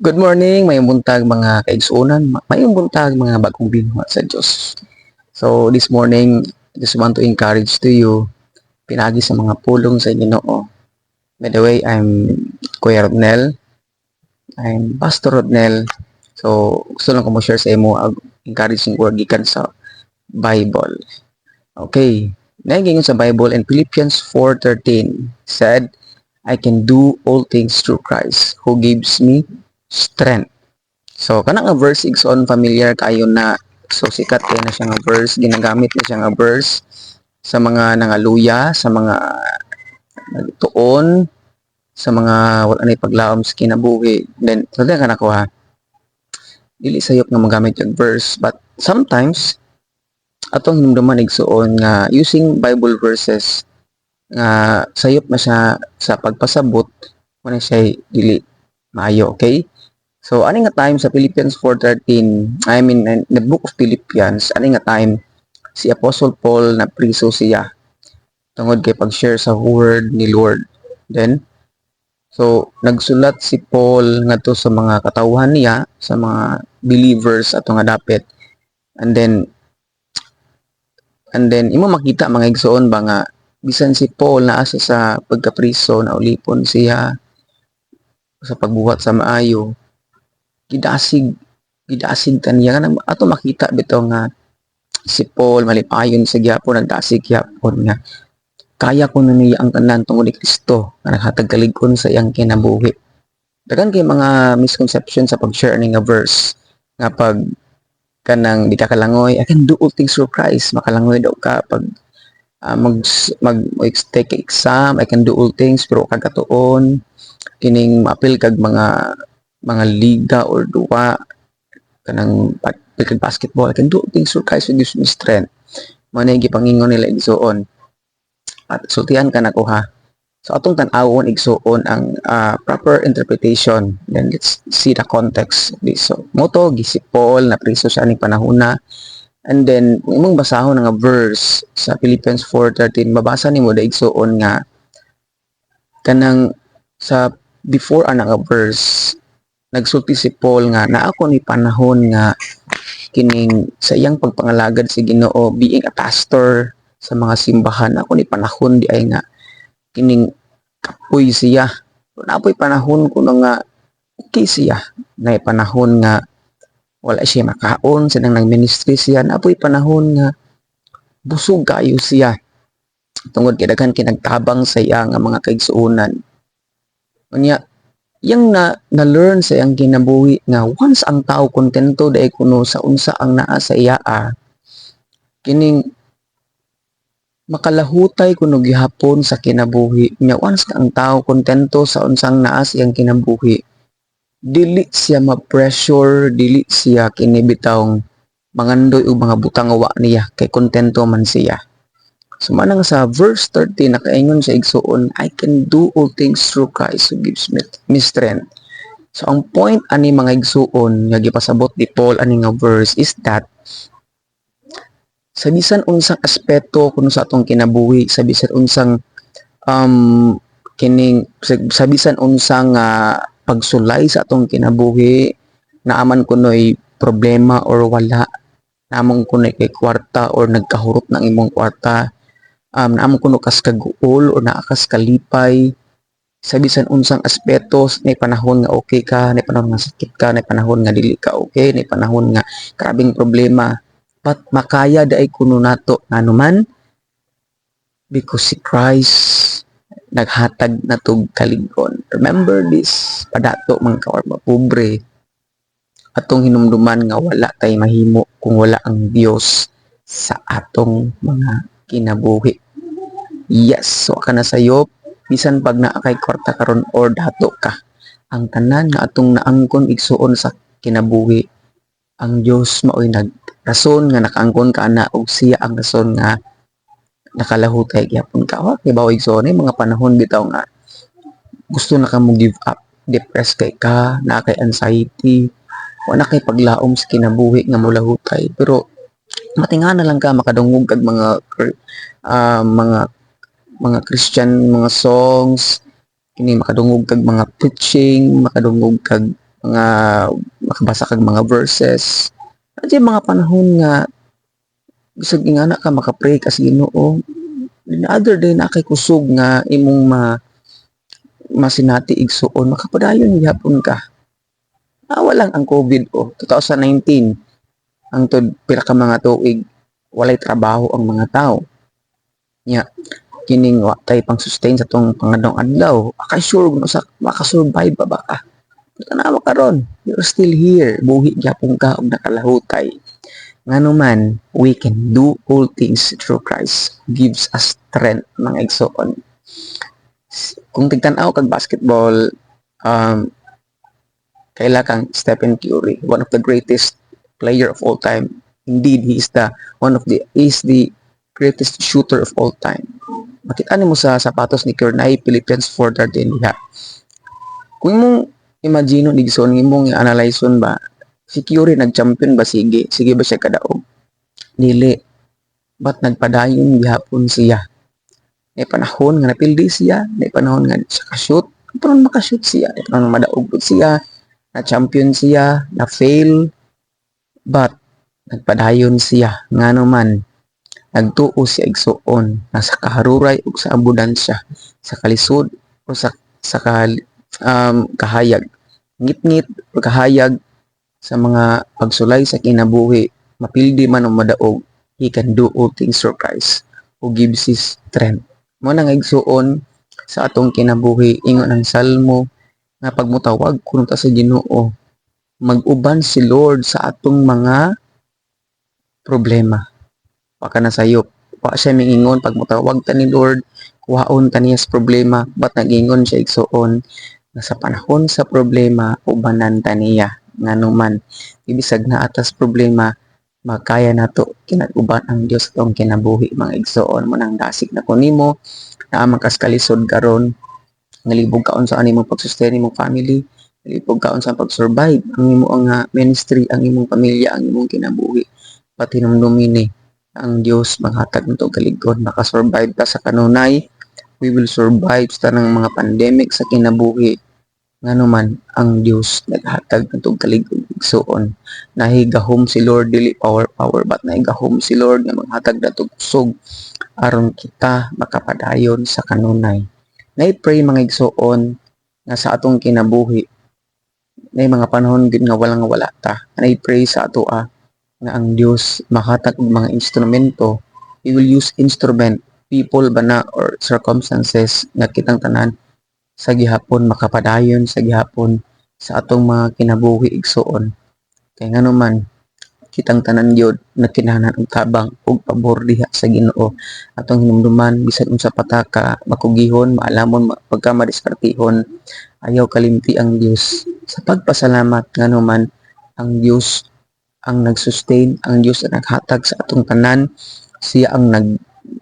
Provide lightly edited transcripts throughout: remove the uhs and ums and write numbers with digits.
Good morning, maayong buntag, mga kaigsuonan, maayong buntag, mga bagong binuhat sa Diyos. So this morning, I just want to encourage to you pinaagi sa mga pulong sa Ginoo. By the way, I'm Kuya Rodnel. I'm Pastor Rodnel. So gusto lang ko mo share sa imo ang encouraging word gikan sa Bible. Okay. Nagingon sa Bible in Philippians 4:13 said, "I can do all things through Christ who gives me strength." So kana nga verse, igsoon, familiar kayo na. So sikat kay na siya nga verse, ginagamit na siya nga verse sa mga nangaluya, sa mga nagtuon, sa mga wala na paglaom sa kinabuhi. Then so ka nako ha. Dili sayop nga magamit yung verse, but sometimes atong hinumduman, igsuon, nga using Bible verses nga sayop na siya sa pagpasabot, wala siya dili maayo, okay? So, ani nga time sa Philippians 4:13, I mean, in the book of Philippians, ani nga time, si Apostle Paul na priso siya tungod kay pag-share sa word ni Lord. Then, so, nagsulat si Paul ngadto sa mga katawhan niya, sa mga believers ato nga dapit. And then, imo makita, mga igsoon ba, nga bisan si Paul naa siya sa pagkapriso, na ulipon siya sa pagbuhat sa maayo, gidasig gidasig kaniya. Kanang ato makita bitaw nga si Paul malipayon sa gyapon, nagdasig gyapon nga kaya kuno niya ang tanan tungod ni Kristo nga naghatag kalig-on sa iyang kinabuhi. Daghan kay mga misconception sa pag-share ani nga verse nga pag kanang di ka kalangoy, "I can do all things through Christ," makalangoy daw ka pag mag mag take exam, "I can do all things," pero kagkatuon kining maapil kag mga liga or duwa, kanang kag basketball, "I can do things through Christ who gives me strength." Mao na yung gipangingon nila, igsuon. At sultihan ka nako ha. So atong tan-awon, igsuon, ang proper interpretation. Then let's see the context. So mao to si Paul na priso sa aning panahona. And then kung imong basahon nga verse sa Philippians 4:13, mabasa nimo da, igsuon, nga kanang sa before ana nga verse, nagsulti si Paul nga naa ko ni panahon nga kining sa iyang pagpangalagad sa Ginoo, being a pastor sa mga simbahan, ako ni panahon di ay nga kining kapoy siya. Napoy panahon kuno nga okay siya, na panahon nga wala siya makaon sa nang nag-ministry siya, napoy panahon nga busog kayo siya tungod kay daghan kinagtabang sa iya nga mga kaigsuonan. Unya yang na na-learn sa iyang kinabuhi nga once ang tao kontento dai kuno sa unsa ang naa sa iya, kining makalahutay kuno gihapon sa kinabuhi nya. Once nga ang tao kontento sa unsang naa sa iyang kinabuhi, dili siya ma-pressure, dili siya kini bitawng mangandoy og mga butang nga wa niya kay kontento man siya. So manang sa verse 13 nakaingon sa igsuon, "I can do all things through Christ who gives me strength." So ang point ani, mga igsuon, nga gipasabot ni Paul ani nga verse is that sa bisan unsang aspeto kuno sa atong kinabuhi, sa bisan unsang kining sa bisan unsang pagsulay sa atong kinabuhi, naaman kuno'y problema or wala, naamong kuno'y kay kwarta or nagkahurot ng imong kwarta, naamong kuno kas kaguol or naa kas kalipay, sa bisan unsang aspeto, may panahon nga okay ka, may panahon nga sakit ka, may panahon nga dili ka okay, may panahon nga grabeng problema, but makaya diay kuno nato. Ngano man? Because si Christ naghatag natog kalig-on. Remember this, padato man ka or mapobre, atong hinumduman nga wala tay mahimo kung wala ang Dios sa atong mga kinabuhi. Yes, so ka na sayop, bisan pag naa kay kwarta karon or dato ka, ang tanan nga atong naangkon, igsuon, sa kinabuhi, ang Dios maoy nag rason nga nakaangkon ka ana ug siya ang rason nga nakalahutay gyapon ka. Wa kay bawo, igsuon, mga panahon bitaw nga gusto na ka mo give up, depressed kay ka, naa kay anxiety, wala kay paglaom sa kinabuhi nga molahutay, pero matingala lang ka makadungog kag mga Christian mga songs, kini makadungog kag mga preaching, makadungog kag Mga makabasa kag mga verses. Adya mga panahon nga bisag ingana ka, maka-pray ka sa Ginoo. The other day na kay kusog nga imong masinati, igsuon, makapadayon gihapon ka. Ah, walang ang COVID o 2019, hangtod pila ka mga tuig walay trabaho ang mga tao. Nya kining wa tay pang sustain sa tong pangadlong adlaw. Akay sure kung sa makasurvive pa ba ka. Pero tanawa karon, you're still here. Buhi gyapon ka og nakalahutay. Ngano man, we can do all things through Christ who gives us strength, mga igsoon. Kung tigtan-aw kag basketball, kaila kang Stephen Curry, one of the greatest player of all time. Indeed, he is the one of the is the greatest shooter of all time. Makita nimo sa sapatos ni Curry na Philippians 4:13 diha. Kung imong imagine, igsoon, imong i-analyze ba, si Curry nag-champion ba sige? Sige ba siya kadaog? Dili. But nagpadayon gihapon siya. May panahon nga napildi siya, may panahon nga siya ka-shoot, may panahon makashoot siya, may panahon madaog pud siya, na champion siya, na fail, but nagpadayon siya. Ngano man, nagtuo siya, igsuon, na sa kaharuray ug sa abundansya, sa kalisod o sa kahayag, ngitngit o kahayag sa mga pagsulay sa kinabuhi, mapildi man o madaog, he can do all things through Christ who gives his strength. Mo na nga, igsuon, sa atong kinabuhi, ingon ang Salmo nga pagmutawag kuno ta sa Ginoo, mag-uban si Lord sa atong mga problema. Wa ka na sayop. Wa siya mingingon pag mutawag ta ni Lord, kuhaon ta niya sa problema, but nagingon siya, igsuon, nga sa panahon sa problema, ubanan ta niya. Ngano man, ibisag na atas problema, makaya nato kinag-uban ang Dios atong kinabuhi, mga igsuon. Mo nang dasig na ko nimo, naa man kas kalisod karon, ngalibog ka unsa ani imong pag-sustain imong family, ngalibog ka unsa pag-survive ang imo ang ministry, ang imong pamilya, ang imong kinabuhi. Pati hinumdumi ni ang Dios maghatag nito kalig-on, makasurvive ka sa kanunay. We will survive sa tanang mga pandemic sa kinabuhi. Ngano man, ang Dios naghatag nito kalig-on, igsuon. Nahigahom si Lord, dili power power, but nahigahom si Lord nga maghatag nato kusog aron kita makapadayon sa kanunay. Nay pray, mga igsuon, nga sa atong kinabuhi nay mga panahon gid nga walang wala ta. Nay pray sa ato nga ang Dios makatag og mga instrumento. He will use instrument, people ba na or circumstances nga kitang tanan sa gihapon makapadayon sa gihapon sa atong mga kinabuhi, igsuon. Kay ngano man, kitang tanan gyud nagkinahanglan og tabang ug pabor diha sa Ginoo. Atong hinumduman, bisan unsa pa ta ka makugihon, maalamon, pagka madiskartehon, ayaw kalimti ang Dios sa pagpasalamat. Ngano man, ang Dios ang nag-sustain, ang Dios ang naghatag sa atong tanan, siya ang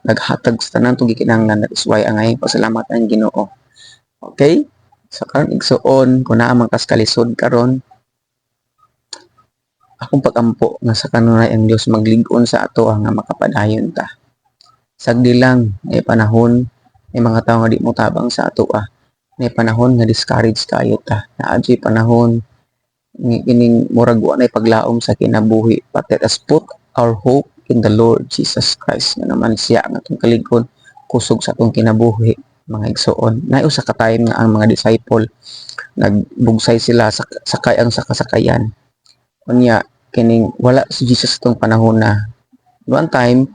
naghatag sa tanan atong gikinahanglan. That is why ang ayong pasalamat ang Ginoo. Okay? So karon, igsuon, kung naa man kas kalisod karon, akong pagampo nga sa kanunay ang Dios maglig-on sa ato nga makapadayon ta. Sagdi lang, may panahon may mga tawo nga di mo tabang sa ato ah. May panahon nga discourage kayo ta. Naa jud panahon nga kining murag wa nay paglaom sa kinabuhi. But let us put our hope in the Lord Jesus Christ, nga naman siya ang atong kalig-on, kusog sa atong kinabuhi, mga igsuon. Naay usa ka time nga ang mga disciple nagbugsay sila sa sakay ang sa kasakayan. Unya kining wala si Jesus atong panahon na one time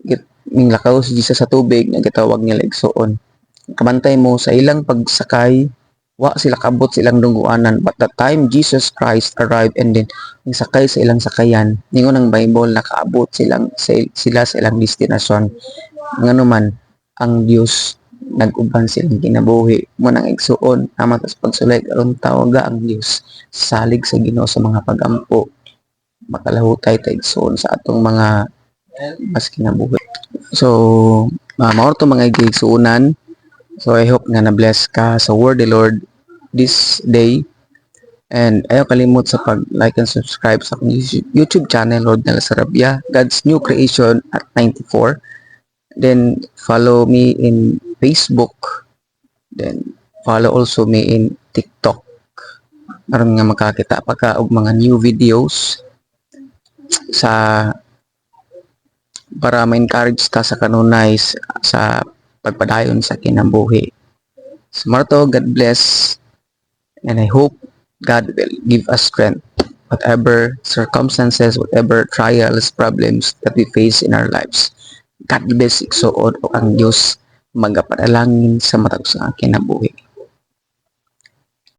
git minglakaw si Jesus sa tubig nga gitawag nila, igsuon. Kabantay mo sa ilang pagsakay, wa sila kabot sa ilang dungguanan, but the time Jesus Christ arrived and then sakay sa ilang sakayan, ningon ang Bible, nakaabot sila sa ilang destinasyon. Ngano man, ang Dios nag-uban silang kinabuhi. Mo nang, igsuon, tama sa pagsulay karon, tawaga ang Dios, salig sa Ginoo sa mga pagampo, makalahutay ta, igsuon, sa atong mga mas kinabuhi. So mao to, mga igsuonan. So I hope nga na-bless ka sa word the Lord this day. And ayaw kalimot sa pag like and subscribe sa akong YouTube channel, Lord Nela Sarabia, God's New Creation at 94. Then follow me in Facebook. Then follow also me in TikTok. Aron nga makakita pa ka og mga new videos sa para ma-encourage ta sa kanunay sa pagpadayon sa kinabuhi. So mao to, God bless, and I hope God will give us strength whatever circumstances, whatever trials, problems that we face in our lives. God bless, igsuon, o ang Diyos magapadalangin sa matag sa kinabuhi.